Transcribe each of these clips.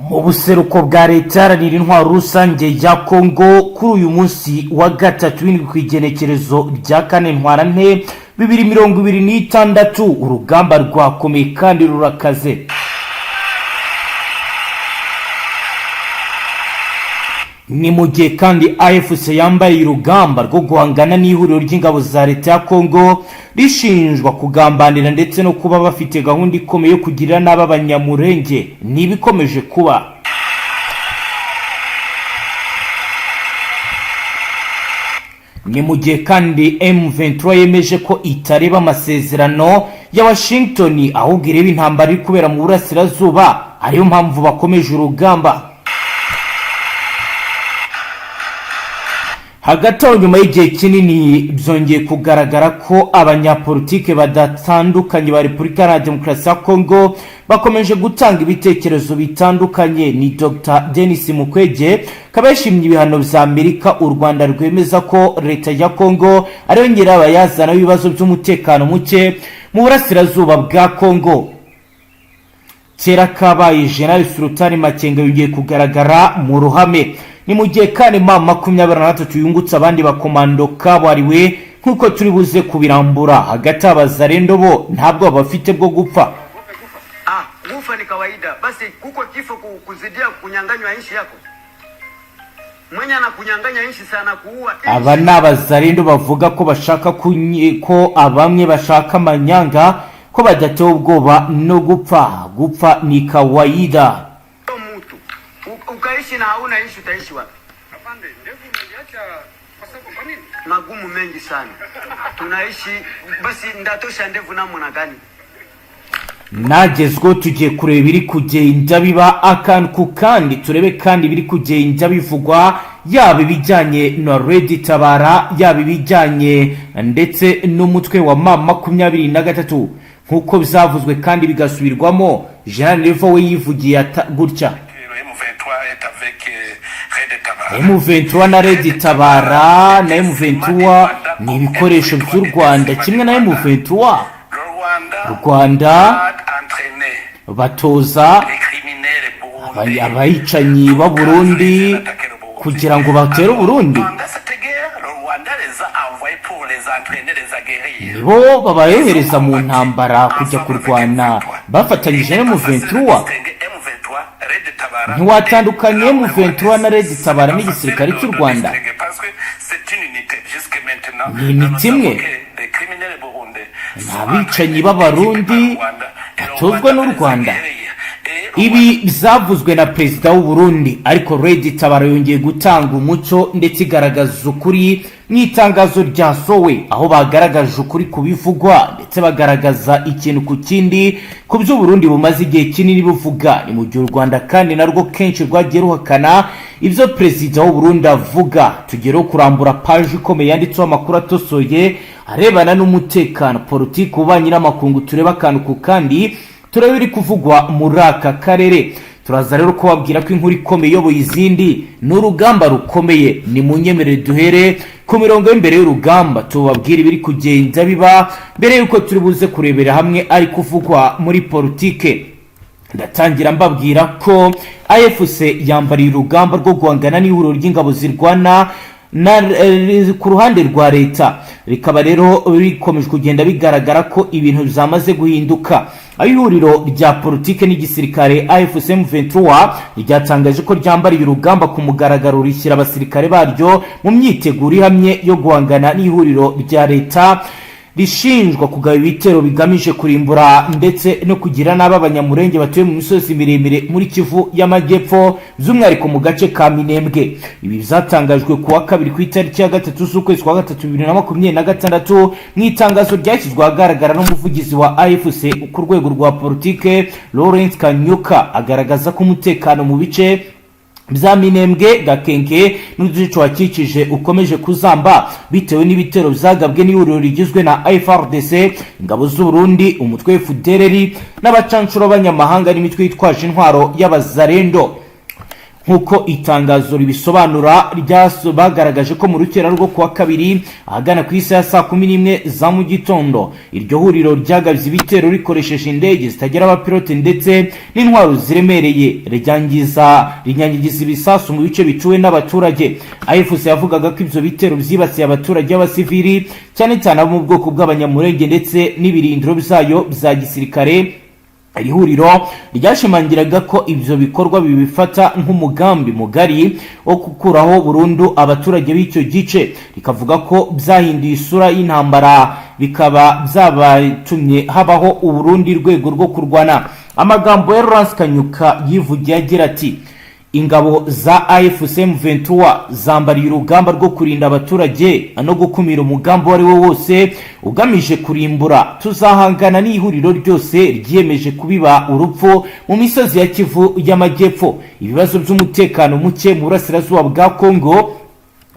Mu buseruko bwa Leta Iharanira Intwaro Rusange ya Kongo, kuri uyu munsi wa gatatu w'indwi, ku igenekerezo rya 4 Ntwarante 2026, urugamba rwakomeye kandi rurakaze. Ni mu gihe kandi AFC yambaye urugamba rwo guhangana n'ihuriro ry'ingabo za Leta ya Kongo rishinjwa kugambanira ndetse no kuba bafite gahunda ikomeye yo kugirira nabi Abanyamurenge. Ni ibikomeje kuba. Ni mu gihe kandi M23 yemeje ko itareba amasezerano ya Washington, ahubwo ireba intambara iri kubera mu burasirazuba, ariyo mpamvu bakomeje urugamba. Hagati aho, nyuma y'igihe kinini, byongeye kugaragara ko abanyapolitike badatandukanye ba Repubulika Iharanira Demokarasi ya Kongo bakomeje gutanga ibitekerezo bitandukanye. Ni Dr Denis Mukwege, akaba yashimye ibihano bya Amerika. U Rwanda rwemeza ko Leta ya Kongo ariyo nyirabayazana w'ibibazo by'umutekano muke mu burasirazuba bwa Kongo. Kera kabaye, General Sultani Makenga yongeye kugaragara mu ruhame. Ni mu gihe kandi M23 yungutse abandi bakomando kabuhariwe, nk'uko turi buze kubirambura. Hagati Abazarendo bo ntabwo bafite bwo gupfa. Ah, kufa ni kawaida. Basi kuko kifo kuzidia kunyang'anywa nchi yako. Mwenye anakunyang'anya nchi sana kuua nchi. Aba ni Abazarendo bavuga ko bashaka ko abamwe bashaka amanyanga, ko badatewe ubwoba no gupfa. Gupfa ni kawaida. Mtu ukaishi na hauna nchi, utaishi wapi? Afande, ndevu umeziacha kwa sababu kwa nini? Magumu mengi sana. Tunaishi basi, ndatosha ndevu namna gani? Nagezweho, tugiye kureba ibiri kugenda biba akantu ku kandi, turebe kandi ibiri kugenda bivugwa, yaba ibijyanye na Red Tabara, yaba ibijyanye ndetse n'umutwe wa M23, nk'uko byavuzwe kandi bigasubirwamo. Jean Neva we yivugiye gutya: Le M23 est avec Red Tabara. M23 na Red Tabara na M23 ni ibikoresho by'u Rwanda kimwe na M23. Le Rwanda Rwanda a entraîné batoza les criminels burundais abayicanyi b'Aburundi kugira ngo batere Uburundi. Pendant cette guerre, le Rwanda les a envoyés pour les entraîner, les aguerrir. Nibo babayohereza mu ntambara kujya kurwana bafatanyije na M23. Ntiwatandukanye M23 na Red Tabara n'igisirikare cy'u Rwanda. Ni imiti imwe. Ni abicanyi b'Abarundi batozwa n'u Rwanda. Ibi byavuzwe na perezida w'u Burundi, ariko Red Tabara yongeye gutanga umucyo ndetse igaragaza ukuri mu itangazo ryasowe, aho bagaragaje ukuri ku bivugwa ndetse bagaragaza ikintu ku kindi ku byo Burundi bumaze igihe kinini buvuga. Ni mu gihe u Rwanda kandi narwo kenshi rwagiye ruhakana ibyo perezida w'u Burundi avuga. Tugereho kurambura paji ikomeye yanditseho amakuru atosoye arebana n'umutekano, politiki, ububanyi n'amakungu. Turebe akantu ku kandi, turebe ibiri kuvugwa muri aka karere. Turaza rero kubabwira ko inkuru ikomeye iyoboye izindi ni urugamba rukomeye. Ni mu nyemerere duhere ku mirongo y'imbere y'urugamba, tubabwire ibiri kugenda biba mbere y'uko turi buze kurebera hamwe ari kuvugwa muri politike. Ndatangira mbabwira ko AFC yambariye urugamba rwo guhangana n'ihuriro ry'ingabo zirwana na ku ruhande rwa leta, rikaba rero bikomeje kugenda bigaragara ko ibintu byamaze guhinduka, aho ihuriro rya politike n'igisirikare AFC M23 ryatangaje ko ryambariye urugamba ku mugaragaro, rishyira abasirikare baryo mu myiteguro ihamye yo guhangana n'ihuriro rya leta rishinjwa kugaba ibitero bigamije kurimbura ndetse no kugira nabi Abanyamurenge batuye mu misozi miremire muri Kivu y'Amajyepfo, by'umwihariko mu gace ka Minembwe. Ibi byatangajwe ku wa kabiri, ku itariki ya 3 z'ukwezi kwa gatatu 2026, mu itangazo ryashyizwe ahagaragara n'umuvugizi wa AFC ku rwego rwa politike, Lawrence Kanyuka, agaragaza ko umutekano mu bice bya Minembwe, Gakenke n'uduce tuhakikije ukomeje kuzamba bitewe n'ibitero byagabwe n'ihuriro rigizwe na FARDC, ingabo z'u Burundi, umutwe FDLR n'abacancuro b'abanyamahanga n'imitwe yitwaje intwaro y'Abazarendo. Nk'uko itangazo ribisobanura, bagaragaje ko mu rukera rwo kuwa kabiri, ahagana ku isaha ya saa 11 za mu gitondo, iryo huriro ryagabye ibitero rikoresheje indege zitagira abapilote ndetse n'intwaro ziremereye, ryangiza, rinyanyagiza ibisasu mu bice bituwe n'abaturage. AFC yavugaga ko ibyo bitero byibasiye abaturage b'abasivili, cyane cyane abo mu bwoko bw'Abanyamurenge, ndetse n'ibirindiro byayo bya gisirikare. Iri huriro ryashimangiraga ko ibyo bikorwa bibifata nk'umugambi mugari wo gukuraho burundu abaturage b'icyo gice, rikavuga ko byahinduye isura y'intambara, bikaba byabatumye habaho urundi rwego rwo kurwana. Amagambo ya Lawrence Kanyuka yivugiye agira ati: "Ingabo za AFC M23 zambariye urugamba rwo kurinda abaturage no gukumira umugambi uwo ari wo wose ugamije kurimbura. Tuzahangana n'ihuriro ryose ryiyemeje kubiba urupfu mu misozi ya Kivu y'Amajyepfo." Ibibazo by'umutekano muke mu burasirazuba bwa Kongo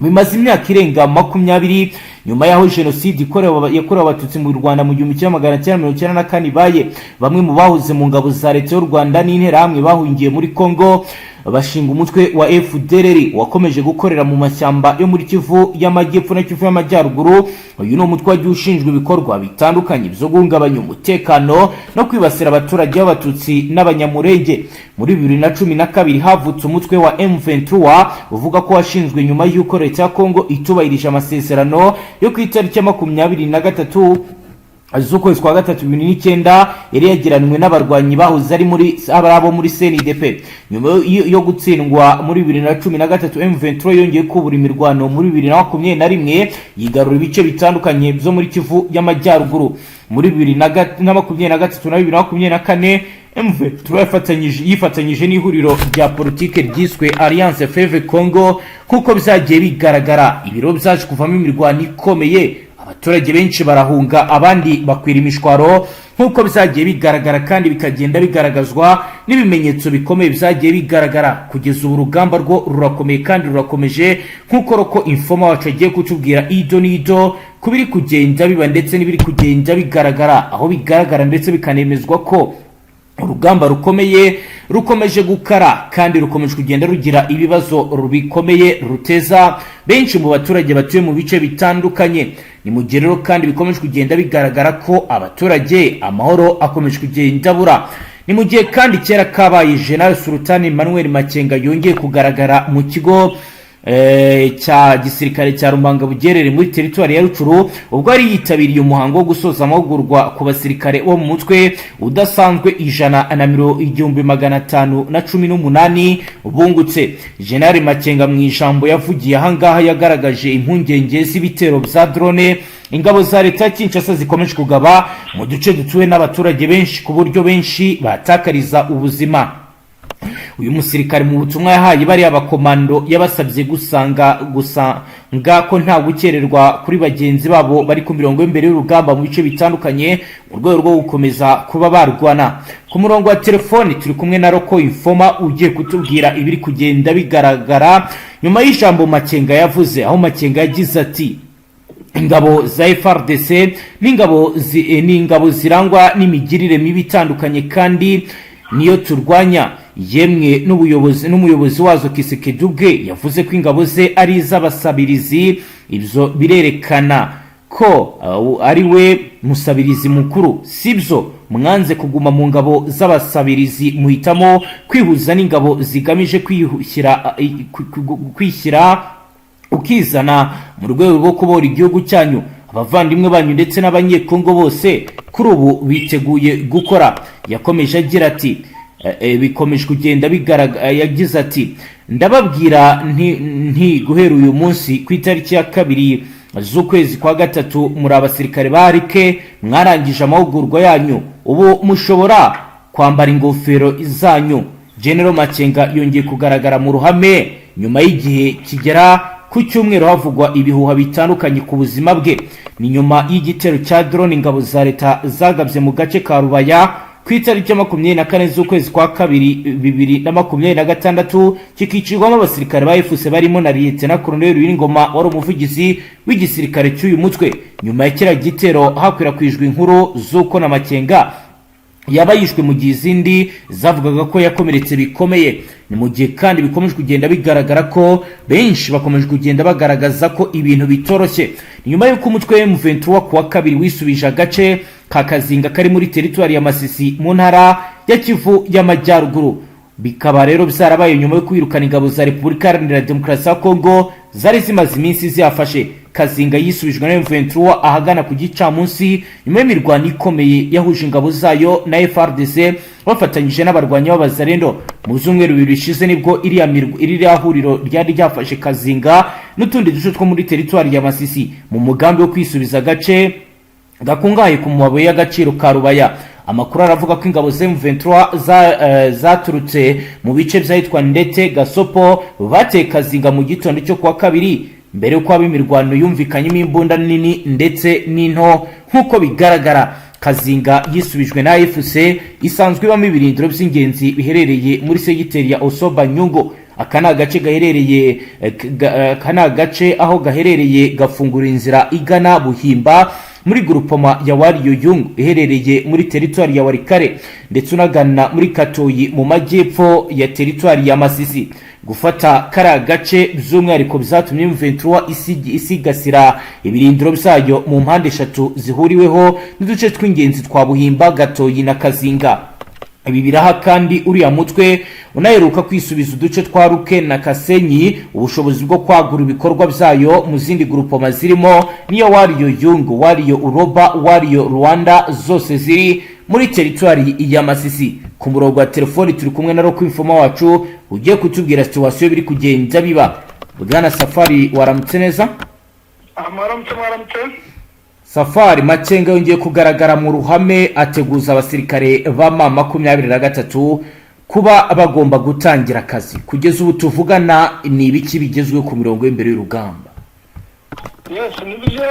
bimaze imyaka irenga 20, nyuma y'aho jenoside yakorewe Abatutsi mu Rwanda mu 1994 ibaye. Bamwe mu bahoze mu ngabo za Leta y'u Rwanda n'Interahamwe bahungiye muri Kongo, bashinga umutwe wa FDLR wakomeje gukorera mu mashyamba yo muri Kivu y'Amajyepfo na Kivu y'Amajyaruguru. Uyu ni umutwe wagiye ushinjwa ibikorwa bitandukanye byo guhungabanya umutekano no kwibasira abaturage b'Abatutsi n'Abanyamurenge. Muri 2012 havutse umutwe wa M23, uvuga ko washinzwe nyuma y'uko Leta ya Kongo itubahirije amasezerano yo ku itariki ya 23 z'ukwezi kwa gatatu 2009, yari yagiranywe n'abarwanyi bahoze ari muri abo muri CNDP. Nyuma yo gutsindwa muri 2013, M23 yongeye kubura imirwano muri 2021, yigarura ibice bitandukanye byo muri Kivu y'Amajyaruguru. Muri 2023 na 2024, M23 yifatanyije n'ihuriro rya politike ryiswe Alliance Fleuve Congo. Nk'uko byagiye bigaragara, ibiro byaje kuvamo imirwano ikomeye, abaturage benshi barahunga, abandi bakwira imishwaro, nk'uko byagiye bigaragara kandi bikagenda bigaragazwa n'ibimenyetso bikomeye byagiye bigaragara. Kugeza ubu urugamba rwo rurakomeye kandi rurakomeje, nk'uko Local Informer wacu agiye kutubwira ido n'ido ku biri kugenda biba ndetse n'ibiri kugenda bigaragara, aho bigaragara ndetse bikanemezwa ko urugamba rukomeye rukomeje gukara kandi rukomeje kugenda rugira ibibazo bikomeye ruteza benshi mu baturage batuye mu bice bitandukanye. Ni mu gihe rero kandi bikomeje kugenda bigaragara ko abaturage amahoro akomeje kugenda abura. Ni mu gihe kandi kera kabaye, General Sultan Emmanuel Makenga yongeye kugaragara mu kigo cya gisirikare cya Rumanga Bugerere muri teritwari ya Rucuru, ubwo yari yitabiriye umuhango wo gusoza amahugurwa ku basirikare bo mu mutwe udasanzwe ijana na mirongo 1518 bungutse. General Makenga mu ijambo yavugiye ahangaha yagaragaje impungenge z'ibitero bya drone ingabo za Leta ya Kinshasa zikomeje kugaba mu duce dutuwe n'abaturage benshi, ku buryo benshi batakariza ubuzima. Uyu musirikare mu butumwa yahaye bariya bakomando yabasabye gusanga ko nta gukererwa kuri bagenzi babo bari ku mirongo y'imbere y'urugamba mu bice bitandukanye, mu rwego rwo gukomeza kuba barwana. Ku murongo wa telefoni turi kumwe na Local Informer ugiye kutubwira ibiri kugenda bigaragara nyuma y'ijambo Makenga yavuze, aho Makenga yagize ati: "Ingabo za FARDC n'ingabo zirangwa n'imigirire mibi itandukanye kandi niyo turwanya. Yemwe n'ubuyobozi n'umuyobozi wazo Tshisekedi ubwe yavuze ko ingabo ze ari iz'abasabirizi. Ibyo birerekana ko ari we musabirizi mukuru, sibyo? Mwanze kuguma mu ngabo z'abasabirizi, muhitamo kwihuza n'ingabo zigamije kwishyira ukizana mu rwego rwo kubohora igihugu cyanyu. Abavandimwe banyu ndetse n'Abanyekongo bose kuri ubu biteguye gukora." Yakomeje agira ati bikomeje kugenda bigaragara. Yagize ati: "Ndababwira nti guhera uyu munsi ku itariki ya 2 z'ukwezi kwa gatatu, muri abasirikare ba rike, mwarangije amahugurwa yanyu, ubu mushobora kwambara ingofero zanyu." General Makenga yongeye kugaragara mu ruhame nyuma y'igihe kigera ku cyumweru havugwa ibihuha bitandukanye ku buzima bwe. Ni nyuma y'igitero cya drone ingabo za leta zagabye mu gace ka Rubaya ku itariki ya 24 z'ukwezi kwa kabiri 2026, kikicirwamo abasirikare ba AFC barimo na Lieutenant Colonel W'Ingoma wari umuvugizi w'igisirikare cy'uyu mutwe. Nyuma ya kiriya gitero hakwirakwijwe inkuru z'uko na Makenga yaba yishwe, mu gihe izindi zavugaga ko yakomeretse bikomeye. Ni mu gihe kandi bikomeje kugenda bigaragara ko benshi bakomeje kugenda bagaragaza ko ibintu bitoroshye. Ni nyuma y'uko umutwe wa M23 ku wa kabiri wisubije agace ka Kazinga kari muri teritwari ya Masisi mu ntara ya Kivu y'Amajyaruguru. Bikaba rero byarabaye nyuma yo kwirukana ingabo za Repubulika Iharanira Demokarasi ya Kongo zari zimaze iminsi zihafashe. Kazinga yisubijwe na M23 ahagana ku gicamunsi, nyuma y'imirwano ikomeye yahuje ingabo zayo na FARDC bafatanyije n'abarwanyi b'Abazarendo. Mu byumweru 2 bishize nibwo iriya huriro ryari ryafashe Kazinga n'utundi duce two muri teritwari ya Masisi mu mugambi wo kwisubiza agace gakungahaye ku mabuye y'agaciro ka Rubaya. Amakuru aravuga ko ingabo za M23 zaturutse mu bice byahitwa ndetse Gasopo bateye Kazinga mu gitondo cyo kuwa kabiri, mbere y'uko haba imirwano yumvikanyemo imbunda nini ndetse n'into. Nk'uko bigaragara, Kazinga yisubijwe na AFC isanzwe ibamo ibirindiro by'ingenzi biherereye muri segiteri ya Osoba Nyungu. Aka ni agace aho gaherereye gafungura inzira igana Buhimba muri gurupoma ya Wariyo Yungu iherereye muri teritwari ya Warikare, ndetse unagana muri Katoyi mu majyepfo ya teritwari ya Masisi. Gufata kariya gace by'umwihariko byatumye M23 isigasira ibirindiro byayo mu mpande eshatu zihuriweho n'uduce tw'ingenzi twa Buhimba, Gatoyi na Kazinga. Ibi biraha kandi uriya mutwe unaheruka kwisubiza uduce twa Ruke na Kasenyi ubushobozi bwo kwagura ibikorwa byayo mu zindi gurupoma zirimo niyo Wariyo Yungu, Wariyo Uroba, Wariyo Rwanda, zose ziri muri teritwari ya Masisi. Ku murongo wa telefoni turi kumwe na local informer wacu ugiye kutubwira situation biri kugenda biba. Bwana Safari, waramutse neza? Mwaramutse, mwaramutse. Safari, Makenga yongeye kugaragara mu ruhame ateguza abasirikare ba M23 kuba bagomba gutangira akazi. Kugeza ubu tuvugana, ni ibiki bigezweho ku mirongo y'imbere y'urugamba? Yes, nibyo,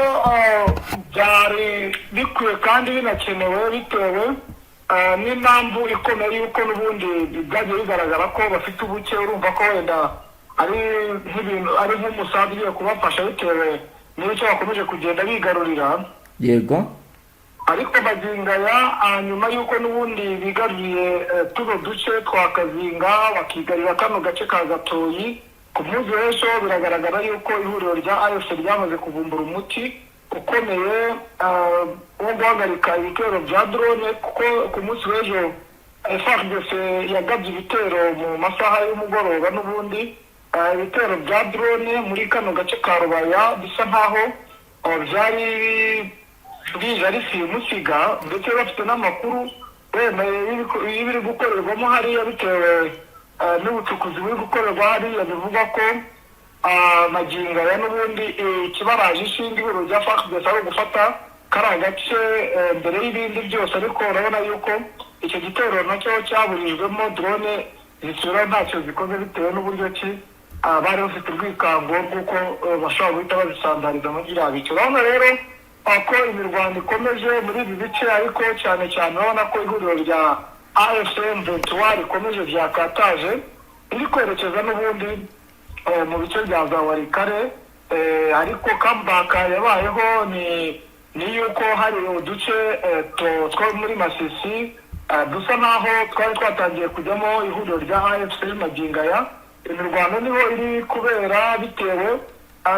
byari bikwiye kandi binakenewe bitewe n'impamvu ikomeye y'uko n'ubundi byagiye bigaragara ko bafite ubuke. Urumva ko wenda ari nk'ibintu, ari nk'umusanzu ugiye kubafasha bitewe n'icyo bakomeje kugenda bigarurira. Ariko magingo aya, nyuma y'uko n'ubundi bigaruriye tuno duce twa Kazinga, bakigarurira kano gace ka Gatoyi, ku munsi w'ejo biragaragara yuko ihuriro rya AFC ryamaze kuvumbura umuti ukomeye wo guhagarika ibitero bya drone, kuko ku munsi w'ejo FARDC yagabye ibitero mu masaha y'umugoroba n'ubundi, ibitero bya drone muri kano gace ka Rubaya, bisa nkaho byari bije ari simusiga, ndetse bafite n'amakuru wenda y'ibiri gukorerwamo hariya bitewe n'ubucukuzi buri gukorerwa hariya. Bivugwa ko magingo aya n'ubundi ikibaraje ishinga ihuriro rya FARDC ari ugufata kariya gace mbere y'ibindi byose. Ariko urabona yuko icyo gitero nacyo cyaburijwemo, drone zisubiraho ntacyo zikoze bitewe n'uburyo ki bari bafite urwikango rw'uko bashobora guhita bazisandariza muri biriya bice. Urabona rero ko imirwano ikomeje muri ibi bice, ariko cyane cyane urabona ko ihuriro rya AFC M23 rikomeje ryakataje, riri kwerekeza n'ubundi mu bice bya za Warikare. Ariko comeback yabayeho ni yuko hari uduce two muri Masisi dusa naho twari twatangiye kujyamo ihuriro rya AFC. Magingo aya imirwano niho iri kubera bitewe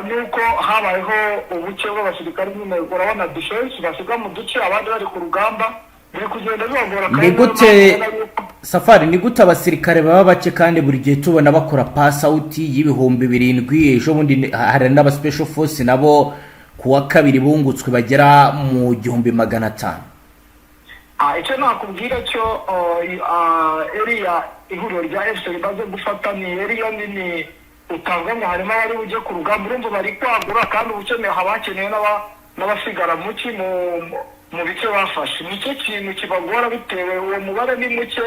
n'uko habayeho ubuke bw'abasirikare. Nyine urabona defense basiga mu duce abandi bari ku rugamba, biri kugenda bibagora. Ni Kandi niyo gute mpamvu ubona yuko Safari, ni gute abasirikare baba bake kandi buri gihe tubona bakora pass out y'7,000? Ejo bundi hari n'aba special force nabo ku wa kabiri bungutswe bagera mu 1500. Icyo nakubwira cyo, area ihuriro rya AFC rimaze gufata ni area nini, utavuga ngo harimo abari bujye ku rugamba. Urumva bari kwagura, kandi ubukeneye haba hakenewe n'abasigara muki mu bice bafashe. Nicyo kintu kibagora bitewe uwo mubare ni muke,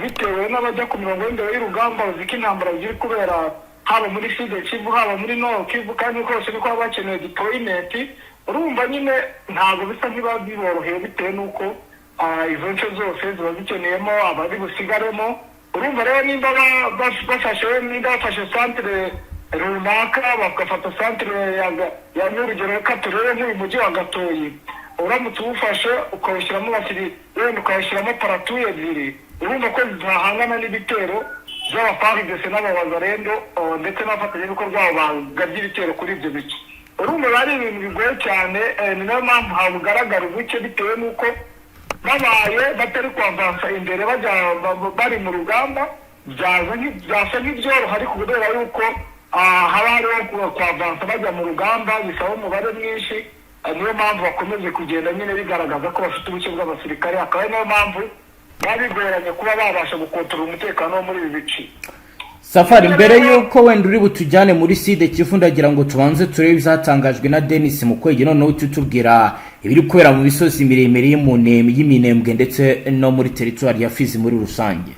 bitewe n'abajya ku mirongo y'imbere y'urugamba. Uzi ko intambara ziri kubera haba muri Sud Kivu, haba muri Nord Kivu, kandi hose niko haba hakenewe deployment. Urumva nyine ntabwo bisa nk'ibiba biboroheye bitewe n'uko izo nce zose ziba zikeneyemo abari busigaremo. Urumva rero nimba bafashe, nimba bafashe centre runaka, bagafata centre ya n'urugero, reka turebe nk'uyu mujyi wa Gatoyi. Uramutse uwufashe ukawushyiramo abasiri, wenda ukawushyiramo platoon ebyiri, urumva ko zahangana n'ibitero by'aba FARDC n'abawazalendo ndetse n'abafatanyabikorwa babo bagabye ibitero kuri ibyo bice. Urumva biba ari ibintu bigoye cyane. Ni nayo mpamvu habugaragara ubuke, bitewe n'uko babaye batari kwavansa imbere, bajya bari mu rugamba, byasa nk'ibyoroha, ariko kubera yuko haba hariho kwavansa bajya mu rugamba bisaba umubare mwinshi, niyo mpamvu bakomeje kugenda nyine bigaragaza ko bafite ubuke bw'abasirikare, akaba ari nayo mpamvu biba bigoranye kuba babasha gukontorora umutekano wo muri ibi bice. Safari, mbere y'uko wenda uri butujyane muri Sud Kivu, ndagira ngo tubanze turebe ibyatangajwe na Denis Mukwege, noneho tutubwira ibiri kubera mu misozi miremire y'Iminembwe ndetse no muri teritwari ya Fizi muri rusange.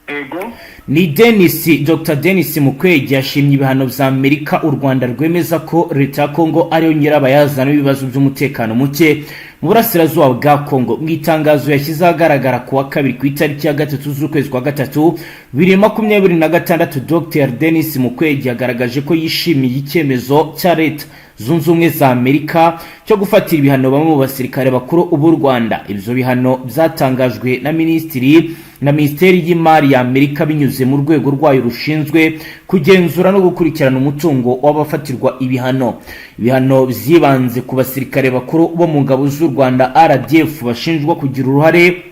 Ego. Ni Denis, Dr Denis Mukwege yashimye ibihano vya Amerika u Rwanda rwemeza ko leta ya Kongo ariyo nyirabayazana w'ibibazo by'umutekano muke mu burasirazuba bwa Kongo. Mu itangazo yashyize ahagaragara ku wa kabiri, ku itariki ya 3 z'ukwezi kwa gatatu 2026, Dr Denis Mukwege yagaragaje ko yishimiye icyemezo cya Leta Zunze Ubumwe za Amerika cyo gufatira ibihano bamwe mu basirikare bakuru b'u Rwanda. Ibyo bihano byatangajwe na minisitiri na Minisiteri y'Imari ya Amerika binyuze mu rwego rwayo rushinzwe kugenzura no gukurikirana umutungo w'abafatirwa ibihano. Ibihano byibanze ku basirikare bakuru bo mu ngabo z'u Rwanda, RDF, bashinjwa kugira uruhare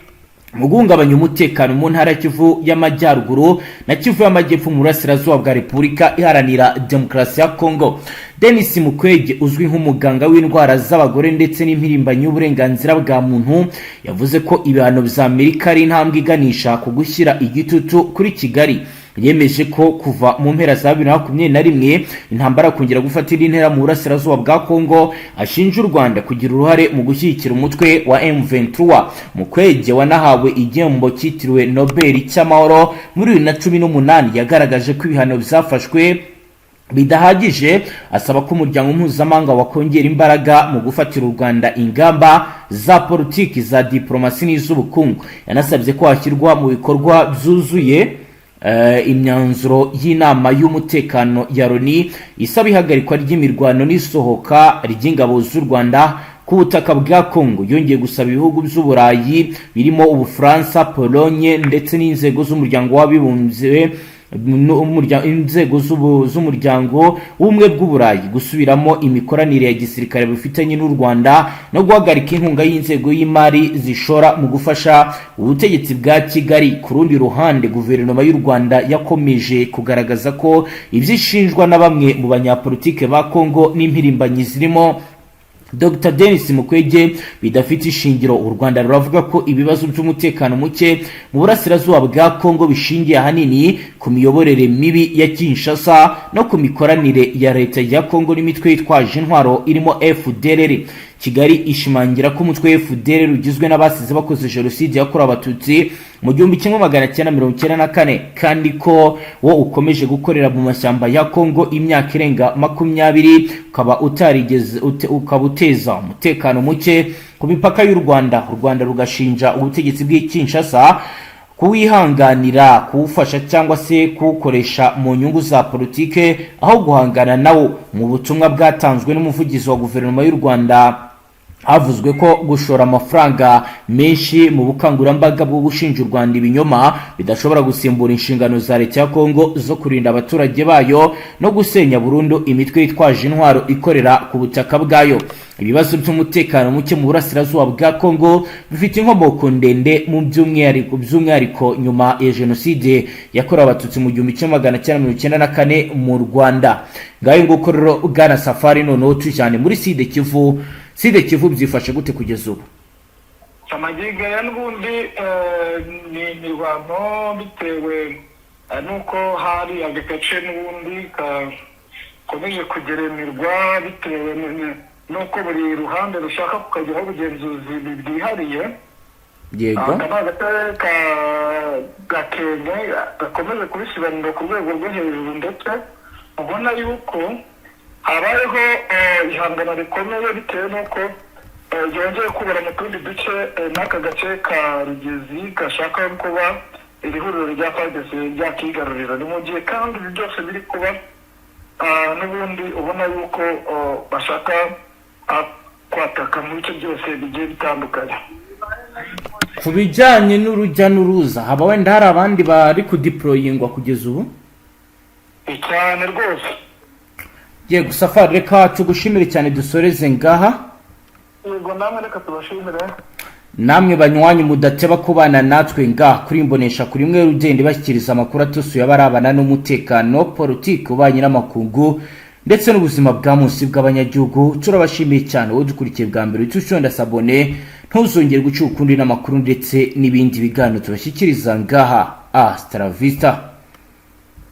mu guhungabanya umutekano mu ntara ya Kivu y'Amajyaruguru na Kivu y'Amajyepfo mu burasirazuba bwa Repubulika Iharanira Demokarasi ya Kongo. Denis Mukwege, uzwi nk'umuganga w'indwara z'abagore ndetse n'impirimbanyi y'uburenganzira bwa muntu, yavuze ko ibihano bya Amerika ari intambwe iganisha ku gushyira igitutu kuri Kigali. Yemeje ko kuva mu mpera za 2021 intambara kongera gufata indi ntera mu burasirazuba bwa Kongo, ashinja u Rwanda kugira uruhare mu gushyigikira umutwe wa M23. Mukwege, wanahawe igihembo cyitiriwe Nobel cy'amahoro muri 2018, yagaragaje ko ibihano byafashwe bidahagije, asaba ko umuryango mpuzamahanga wakongera imbaraga mu gufatira u Rwanda ingamba za politiki, za diplomasi n'iz'ubukungu. Yanasabye ko hashyirwa mu bikorwa byuzuye imyanzuro y'inama y'umutekano ya Loni isaba ihagarikwa ry'imirwano n'isohoka ry'ingabo z'u Rwanda ku butaka bwa Congo. Yongeye gusaba ibihugu by'Uburayi birimo Ubufaransa, Polonye ndetse n'inzego z'Umuryango w'Abibumbye, inzego z'Umuryango w'Ubumwe bw'Uburayi gusubiramo imikoranire ya gisirikare bifitanye n'u Rwanda no guhagarika inkunga y'inzego y'imari zishora mu gufasha ubutegetsi bwa Kigali. Ku rundi ruhande, guverinoma y'u Rwanda yakomeje kugaragaza ko ibyo ishinjwa na bamwe mu banyapolitike ba Congo n'impirimbanyi zirimo Dr Denis Mukwege bidafite ishingiro. U Rwanda ruravuga ko ibibazo by'umutekano muke mu burasirazuba bwa Kongo bishingiye ahanini ku miyoborere mibi ya Kinshasa no ku mikoranire ya leta ya Kongo n'imitwe yitwaje intwaro irimo FDLR. Kigali ishimangira ko umutwe FDLR ugizwe n'abasize bakoze jenoside yakorewe Abatutsi mu 1994, kandi ko wo ukomeje gukorera mu mashyamba ya Kongo imyaka irenga 20, ukaba utarigeze ukaba uteza umutekano muke ku mipaka y'u Rwanda. U Rwanda rugashinja ubutegetsi bw'i Kinshasa kuwihanganira, kuwufasha cyangwa se kuwukoresha mu nyungu za politike aho guhangana nawo. Mu butumwa bwatanzwe n'umuvugizi wa guverinoma y'u Rwanda, havuzwe ko gushora amafaranga menshi mu bukangurambaga bwo gushinja u Rwanda ibinyoma bidashobora gusimbura inshingano za leta ya Kongo zo kurinda abaturage bayo no gusenya burundu imitwe yitwaje intwaro ikorera ku butaka bwayo. Ibibazo by'umutekano muke mu burasirazuba bwa Kongo bifite inkomoko ndende, mu by'umwihariko nyuma ya jenoside yakorewe Abatutsi mu 1994 mu Rwanda. Ngayo nguko rero, bwana Safari, noneho tujyane muri Sud Kivu. Sud Kivu byifashe gute kugeza ubu? Amagingo ya n'ubundi ni imirwano, bitewe n'uko hari agace n'ubundi gakomeje kugeremirwa, bitewe n'uko buri ruhande rushaka kukageraho ubugenzuzi bwihariye. Aka ni agace ka Gakenke gakomeje kubisibanira ku rwego rwo hejuru, ndetse ubona yuko habayeho ihangana rikomeye, bitewe n'uko ryongeye kubura mu tundi duce n'aka gace ka Rugezi gashaka kuba iri huriro rya FARDC ryakigarurira. Ni mu gihe kandi ibi byose biri kuba, n'ubundi ubona yuko bashaka kwataka mu bice byose bigiye bitandukanye. Ku bijyanye n'urujya n'uruza, haba wenda hari abandi bari kudeployingwa kugeza ubu? Cyane rwose. Yego Safari, reka tugushimire cyane, dusoreze ngaha. Yego, namwe reka tubashimire. Namwe banywanyi mudateba kubana natwe ngaha kuri Imbonesha kuri mwe, ugenda ibashyikiriza amakuru atusuye abarabana n'umutekano, politiki, ububanyi n'amakungu ndetse n'ubuzima bwa munsi bw'abanyagihugu, turabashimiye cyane. Wowe dukurikiye bwa mbere, uhite ushonda s'abonner, ntuzongere guca ukundi n'amakuru ndetse n'ibindi biganiro tubashyikiriza ngaha. Hasta la vista.